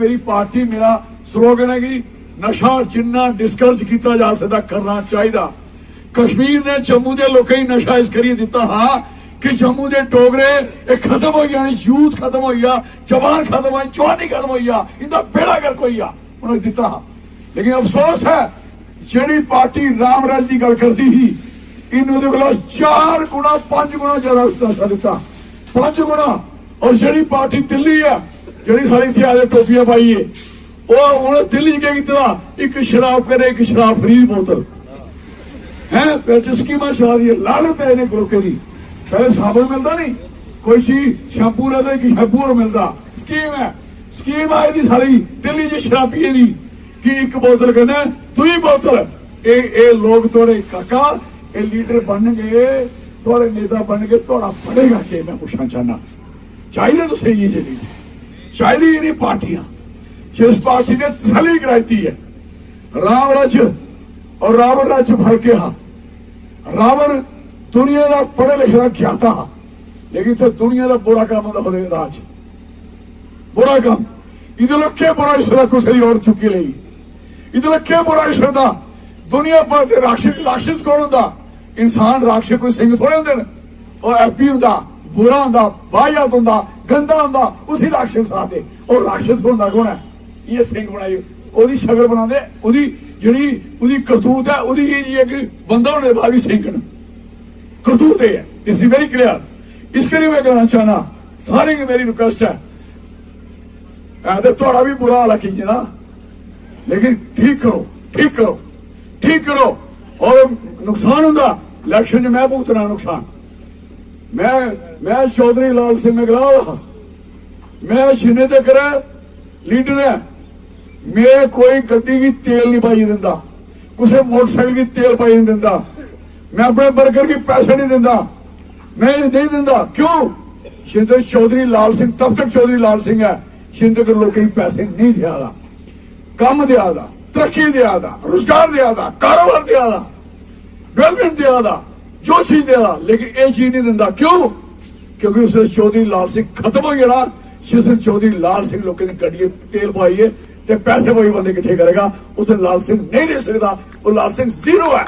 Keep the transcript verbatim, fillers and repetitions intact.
मेरी पार्टी, मेरा स्लोगन है कि नशा जिन्ना डिस्करेज किया जा सकता करना चाहिए। कश्मीर ने जम्मू के लोगों नशा इस करिए दिता हा कि जम्मू के डोगरे, ये खत्म हो गए, यूथ खत्म हो गया, जवान खत्म हो, जवानी खत्म हो गया, इनका बेड़ा गर्क हो गया, उन्होंने दिता हा। लेकिन अफसोस है, जेड़ी पार्टी राम राज्य की गल करती ही, इन ओदे कोला चार गुणा, पांच गुणा ज्यादा नशा दिता, पांच गुणा। और जेड़ी पार्टी दिल्ली है, जेड़ी सारी इत्थे आए टोपियां पाइए, वो उन्हें दिल्ली च केह् कीते दा? एक शराब करे, एक शराब फ्री बोतल। हैं, फिर स्कीमां चला दी है, लानत है इन्हें लोकें दी। पहले साबन मिलता नहीं, कोई चीज शैम्पू रहता, एक शैम्पू और मिलता। स्कीम है, स्कीम आई दी सारी दिल्ली च शराबिये दी कि एक बोतल कन्नै दूई बोतल। ए, ए लोग थोड़े काका, ए लीडर बनगे, थोड़े नेता बनगे, थोड़ा पड़ेगा के? मैं पूछना चाहना, चाहिए तुसें ये लीडर? चाहिए इन्हें पार्टियां जिस पार्टी ने तसली कराई है? राम राज्य और रावण राज्य फर्क क्या हा? रावण दुनिया का पढ़े लिखे का ज्ञाता हा, लेकिन इत्थे दुनिया का बुरा काम होंदा होंदा राज, बुरा काम। इदे लक्खे बुरा इस तरह कुछ और चुकी लेई, इदे लक्खे बुरा इस तरह। दुनिया भर के राक्षस, राक्षस कौन होंदा? इंसान राक्षस कोई सिंह थोड़े होंदे ने। और एपी होंदा, बुरा होंदा, वाहियात होंदा, गंदा होंदा, उसी राक्षस आखदे। और राक्षस होंदा कौन है? ये सिंह बनाई, ओदी शक्ल बनांदे, ओदी जेह्ड़ी ओदी करतूत है, ओदी ये, ये कि बंदा होने दे बाद भी सिंह न। करतूत ये है, इस इज वेरी क्लियर। इस करियै मैं कहना चाहना, सारें की मेरी रिक्वेस्ट है, ऐ ते थुआड़ा भी बुरा हाल है केइयें दा, लेकिन ठीक करो, ठीक करो, ठीक करो। और नुकसान होंदा, इलेक्शन च मैं भुगतना नुकसान। मैं मैं चौधरी लाल सिंह ने गलाया हा, मैं जिन्ने तक लीडर ऐ, मैं कोई गड्डी गी तेल नहीं पाइयै दिंदा, कुसै मोटरसाइकिल गी तेल पाइयै नहीं दिंदा, मैं अपने वर्कर गी पैसे नहीं दिंदा, मैं नहीं दिंदा। क्यों? जिन्ने तक चौधरी लाल सिंह, तब तक चौधरी लाल सिंह है, जिन्ने तक लोकें गी पैसे नहीं देआ दा, कम्म देआ दा, तरक्की देआ दा, रोजगार देआ दा, कारोबार देआ दा, डेवलपमेंट देआ दा, जो चीज देआ दा, लेकिन ये चीज नहीं दिंदा। क्यों? क्योंकि उस दिन चौधरी लाल सिंह खत्म हो जाना। जिस दिन चौधरी लाल सिंह लोकें दी गड्डियें तेल पाइयै ते पैसे पाइयै बंदे किट्ठे करेगा, उस दिन लाल सिंह नहीं रह सकता। वो लाल सिंह जीरो है।